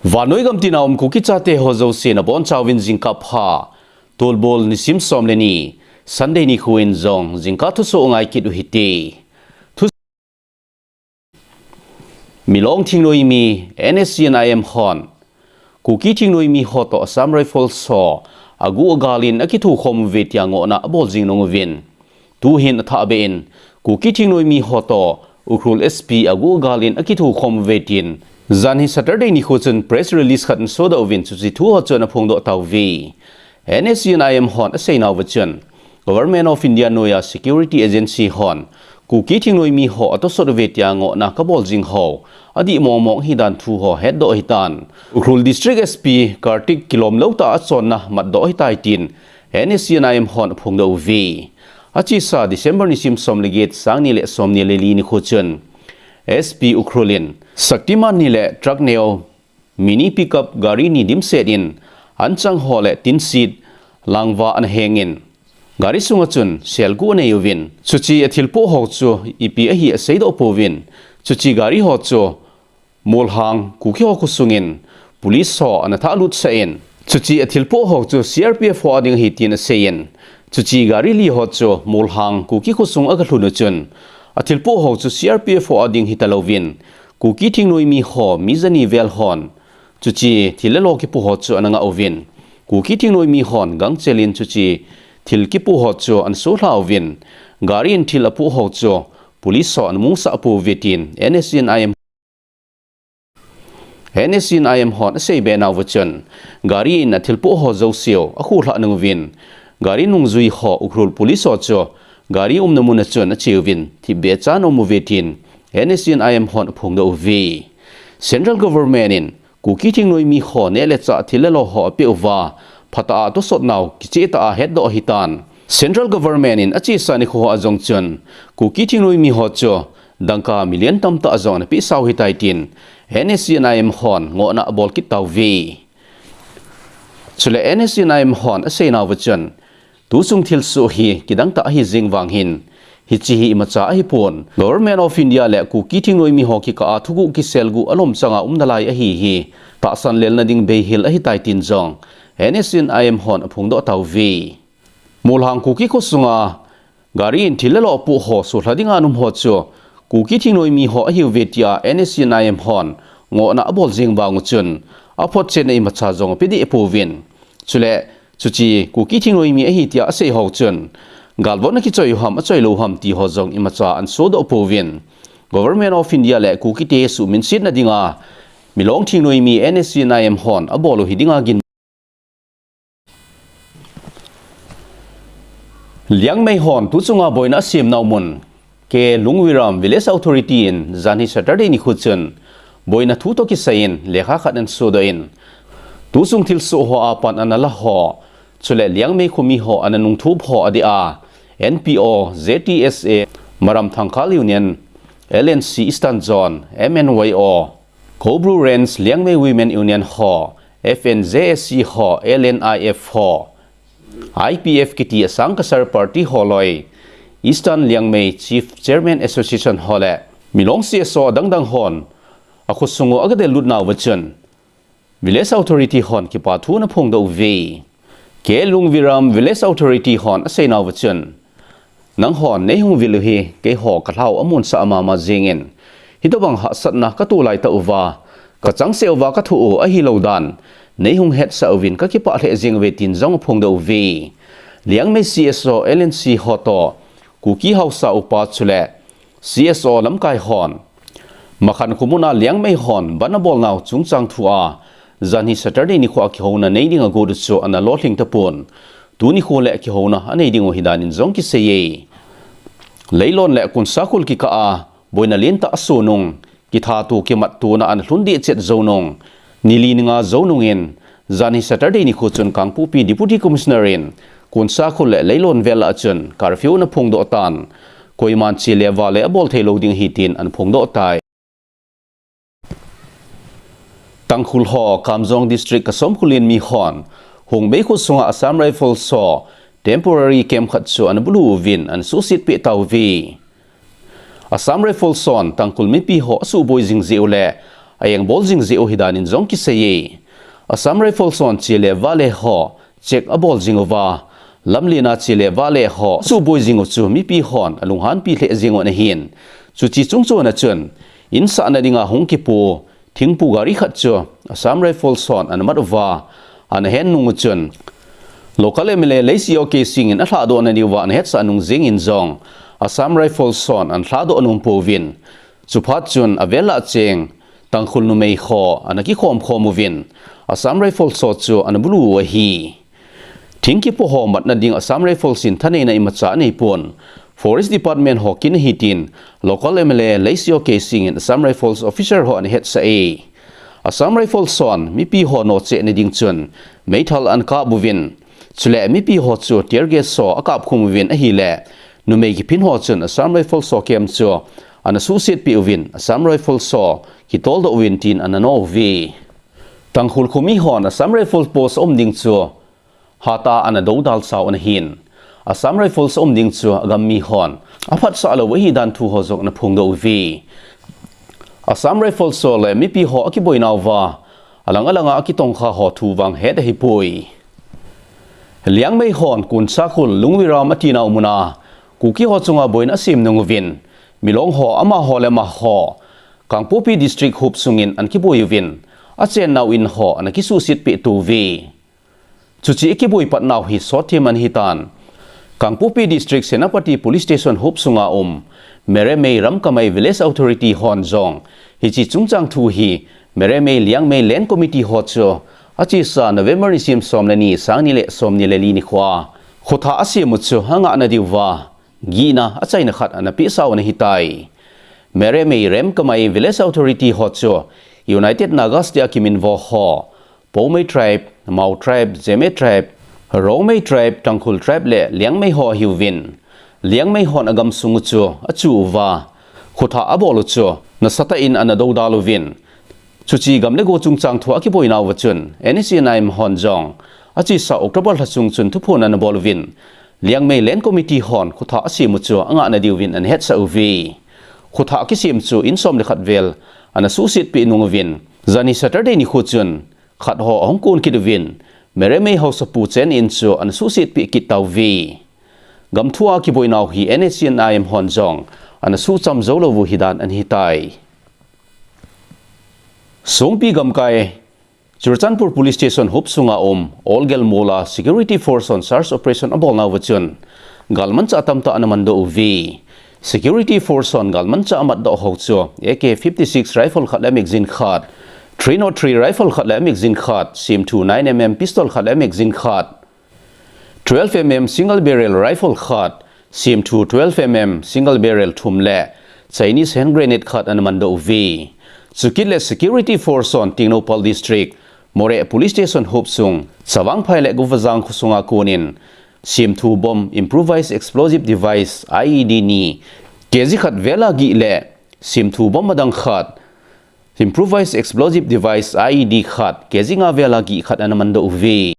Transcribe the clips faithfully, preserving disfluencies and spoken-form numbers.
Vannoi gam tina um Kuki chate ho jouse nabonchauvin jingkah pha. Tulbul nisim som le ni, Sunday nikho in jong jingkah thusoh ngai kit u hite. Thu Milong thingnoimi N S C N I M hon Kuki thingnoimi ho toh Assam Rifles ho agu agal in akithokhom uve tia ngohna abol jing nung uvin. Tuhin athah beh in Kuki thingnoimi ho toh Ukhrul S P agu agal in akithokhom uve tin janhi Saturday nikho chun press release khat ana sodoh uvin chuche thu ho chu ana phongdoh tauve. N S C N I M hon aseinauva chun Government of India noiya security agency hon Kuki thingnoimi ho atosot uve tia ngohna kabol jing ho adih mongmong hidan thu ho hetdoh hitan. Ukhrul District S P Kartik kilomlou tah a achonna matdoh hitai tin N S C N I M hon aphongdoh uve. Achesa December nisim som le get, sang ni le som ni le li nikho chun S P Ukhrul in Shaktiman ni le truck neo mini pickup gari ni dimset in anchang ho le tinsit langva ana hengin gari sunga chun selgu anei uvin, chuche athilpoh ho chu ipi ahi aseidoh pouvin, chuche gari ho chu Molhang Kuki ho khosungin police ho ana thahlut sah in, chuche athilpoh ho chu C R P F ho ading ahi tin aseiyin, chuche gari li ho chu Molhang Kuki khosung aga lhun u chun athilpoh ho chu C R P F ho ading hitalouvin, Kuki thingnoimi ho mi jani vel hon chuche thil le lo kipoh ho chu ana ngah uvin, Kuki thingnoimi hon gangchel in chuche thil kipoh ho chu ana sohlha uvin, gari in thil apoh ho chu police ho ana mungsah pouve tin N S C N I M N S C N I M hon asei be nauva chun, gari in athilpoh ho jouseu akhohlhah nung uvin, gari nungjui ho Ukhrul police ho chu gari umna mun a chun acheuvin, thipbeh chan aum uve tin N S C N I M hon aphongdoh uve. Central Government in Kuki thingnoimi ho neh le chah thil le lo ho apeh uva, phatah a atosot nau kicheh tah a hetdoh ahitan. Central Government in achesa nikho a jong chun Kuki thingnoimi ho chu dangka million tamtah jong ana pehsau hitai tin N S C N I M hon ngohna abol kit tauve. Chule N S C N I M hon aseinauva chun, tuchung thilsoh hi kidang tah ahi jeng vang hin, hiche hi imacha ahipon, Government of India le Kuki thingnoimi ho kikah a thuguh kiselguh alom changa um nalai ahi hi tahsan lelna ding beihil ahitai tin jong N S C N I M hon aphongdoh tauve. Molhang Kuki khosunga gari in thil le lo apoh ho sohlha dinga ana um ho chu Kuki thingnoimi ho ahiuve tia N S C N I M hon ngohna abol jeng vang u chun, aphotchetna imacha jong apeh deh pouvin, chule chuche Kuki thingnoimi ahi tia asei ho chun, galvon akichoi u ham achoi lou ham ti ho jong imacha ana sodoh pouvin, Government of India le Kuki te suhminsetna dinga Milong thingnoimi N S C N I M hon abol u hi dinga gin Liangmei hon tuchunga boina asem nau mun K Lungwiram Village Authority in janhi Saturday nikho chun boina thu toh kisai in lekha khat ana sodoh in, tuchung thilsoh ho a pan ana la ho, chule Liangmei khomi ho ana nungthup ho adeh a N P O, Z T S A, Maram Thangkhal Union, L N C Eastern Zone, M N Y O, Koubru Range Liangmei Women Union ho, F N J S C ho, L N I F ho, I P F kiti asang kasar party holoi, Eastern Liangmei Chief Chairman Association ho le Milong C S O adangdang hon akhosung u aga dellut nauva chun Village Authority hon kipa thu ana phongdoh uve. K Lungwiram Village Authority hon aseinauva chun, nanghon neihung vil u hi keiho kalhau amunsah mama jengin, hitobang hahsatna katoh laitah uva, kachangseh uva kathoh u ahilou dan neihung hetsah uvin kakipah lheh jeng uve tin jong aphongdoh uve. Liangmei C S O, L N C ho toh Kuki Haosa upa chule C S O lamkai hon Makhan khomun a Liangmei hon bandh abol nau chungchang thua janhi Saturday nikho a kihouna nei dinga got u chu ana lolhing tapon, tuni kho le kihouna anei ding u ahi danin jong kiseiye. Leilon le Konsakhul kikah a boina lentah aso nung, kithat u kimat tona ana lhun dehchet jou nung, ni li ni nga jou nungin, janhi Saturday nikho chun Kangpokpi Deputy Commissioner in Konsakhul le Leilon vel a chun curfew ana phongdoh tan, koiman chele vale abol theilou ding ahi tin ana phongdoh tai. Tangkhul ho Kamjong District Kasomkhulen mi hon Hungbei khosunga Assam Rifles ho temporary camp khat chu ana bulu uvin ana suhset peh tauve. Assam Rifles hon Tangkhul mipi ho asuhboi jing jeh u le a engbol jing jeh u hi danin jong kisei e. Assam Rifles hon che le vale ho check abol jing uva, lamlen a che le vale ho suboi jing u chu mipi hon alunghanpi lheh jing u ana hin. Chuche chungchon a chun, insahna dinga hung kipu thingpu gari khat chu Assam Rifles hon ana mat uva, ana hen nung u chun, local M L A Leisetio Keishing in alhadoh nadiuva ana hetsah nung jingin jong, Assam Rifles hon ana lhadoh nom pouvin, chuphat chun avel a cheng Tangkhul numei ho ana kikhom khom uvin, Assam Rifles ho chu ana bulu u ahi. Thing kipu ho matna ding Assam Rifles in thaneina imacha anei pon, Forest Department ho kin ahi tin local M L A Leisetio Keishing in Assam Rifles officer ho ana hetsah e. Assam Rifles hon mipi ho nocheh na ding chun meithal ana kap uvin, chule mipi ho chu tear gas ho akap khum uvin ahile, numei kiphin ho chun Assam Rifles ho camp chu ana suhset peh uvin, Assam Rifles ho kitoldoh uvin tin ana no uve. Tangkhul khomi hon Assam Rifles post aum ding chu hatah a ana dodal sau ana hin, Assam Rifles aum ding chu agam mi hon aphatsah lou ahi dan thu ho jong ana phongdoh uve. Assam Rifles ho le mipi ho akiboinauva, alang alanga akitongkha ho thu vang het ahipoi. Liangmei hon Konsakhul Lungwiram atinau muna Kuki ho chunga boina asem nung uvin, Milong ho amaho le amaho Kangpokpi District huop sungin ana kiboi uvin, achennau in ho ana kisuhset peh touve. Chuche akiboi patnau hi sot them ana hitan. Kangpokpi District Senapati Police Station huop sunga um Meremei Ramkamei Village Authority hon jong hiche chungchang thu hi Meremei Liangmei Land Committee ho chu achesa November nisim som le ni, sang ni le som ni le li nikhoa khotha asem u chu angahna diuva gihna achaina khat ana pehsau ana hitai. Meremei Ramkamei Village Authority ho chu United Nagas tia kiminvo ho, Poumai Tribe, Mao Tribe, Zeme Tribe, Rongmei Tribe, Tangkhul Tribe le Liangmei ho ahiuvin, Liangmei hon agamsung u chu achuh uva, khotha abol u chu nasatah in ana dodal uvin, chuche gam le go chungchang thu akiboinauva chun N S C N I M hon jong achesa October lha sung chun thuphon ana bol uvin, Liangmei Land Committee hon khotha asem u chu angahna diuvin ana hetsah uve. Khotha kisem chu in som le khat vel ana suhset peh nung uvin, janhi Saturday nikho chun khat ho ahung kon kit uvin, Meremei haosapu chen in chu ana suhset peh kit tauve. Gamthua kiboinau hi N S C N I M hon jong ana suhcham jou lou u hidan ana hitai. Songpi gamkai Churachandpur Police Station huop sunga um Old Girls Mall a Security Force hon search operation abolnauva chun galmanchah tamtah ana mandoh uve. Security Force hon galmanchah amatdoh hou chu A K fifty-six rifle khat le magazine khat, three nought three rifle khat le magazine khat, semthu nine M M pistol khat le magazine khat, twelve M M single barrel rifle khat, semthu twelve M M single barrel thum le Chinese hand grenade khat ana mandoh uve. Chukit le Security Force hon Tengnoupal District, Moreh Police Station huop sung, Chavangphai le Govajang khosunga konin semthu bomb, improvised explosive device, I E D ni, K G khat vela gih le semthu bomb adang khat, improvised explosive device, I E D khat, K G nga vela gih khat ana mandoh uve.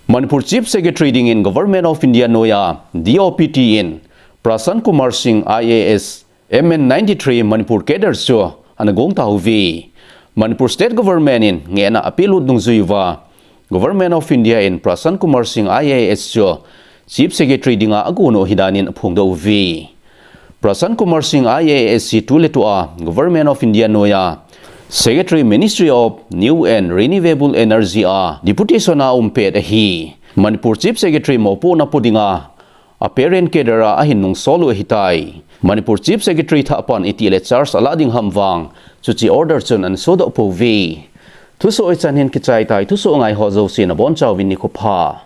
Manipur Chief Secretary dingin Government of India noiya D O P T in Prashant Kumar Singh I A S, M N ninety-three Manipur cadre chu ana gong tauve. Manipur State Government in ngehna apelut dungjuiya Government of India in Prashant Kumar Singh I A S chu Chief Secretary dinga agon u ahi danin aphongdoh uve. Prashant Kumar Singh I A S hi tuletua Government of India noiya Secretary, Ministry of New and Renewable Energy a deputation a um pet ahi. Manipur Chief Secretary mopohna po dinga a parent cadre a ahin nungsol u ahitai. Manipur Chief Secretary thahpan itih le charge alah ding ham vang chuche order chun ana sodoh pouve. Thusoh hichan hin kichai tai, thusoh ngai ho jouse nabonchauvin nikho pha.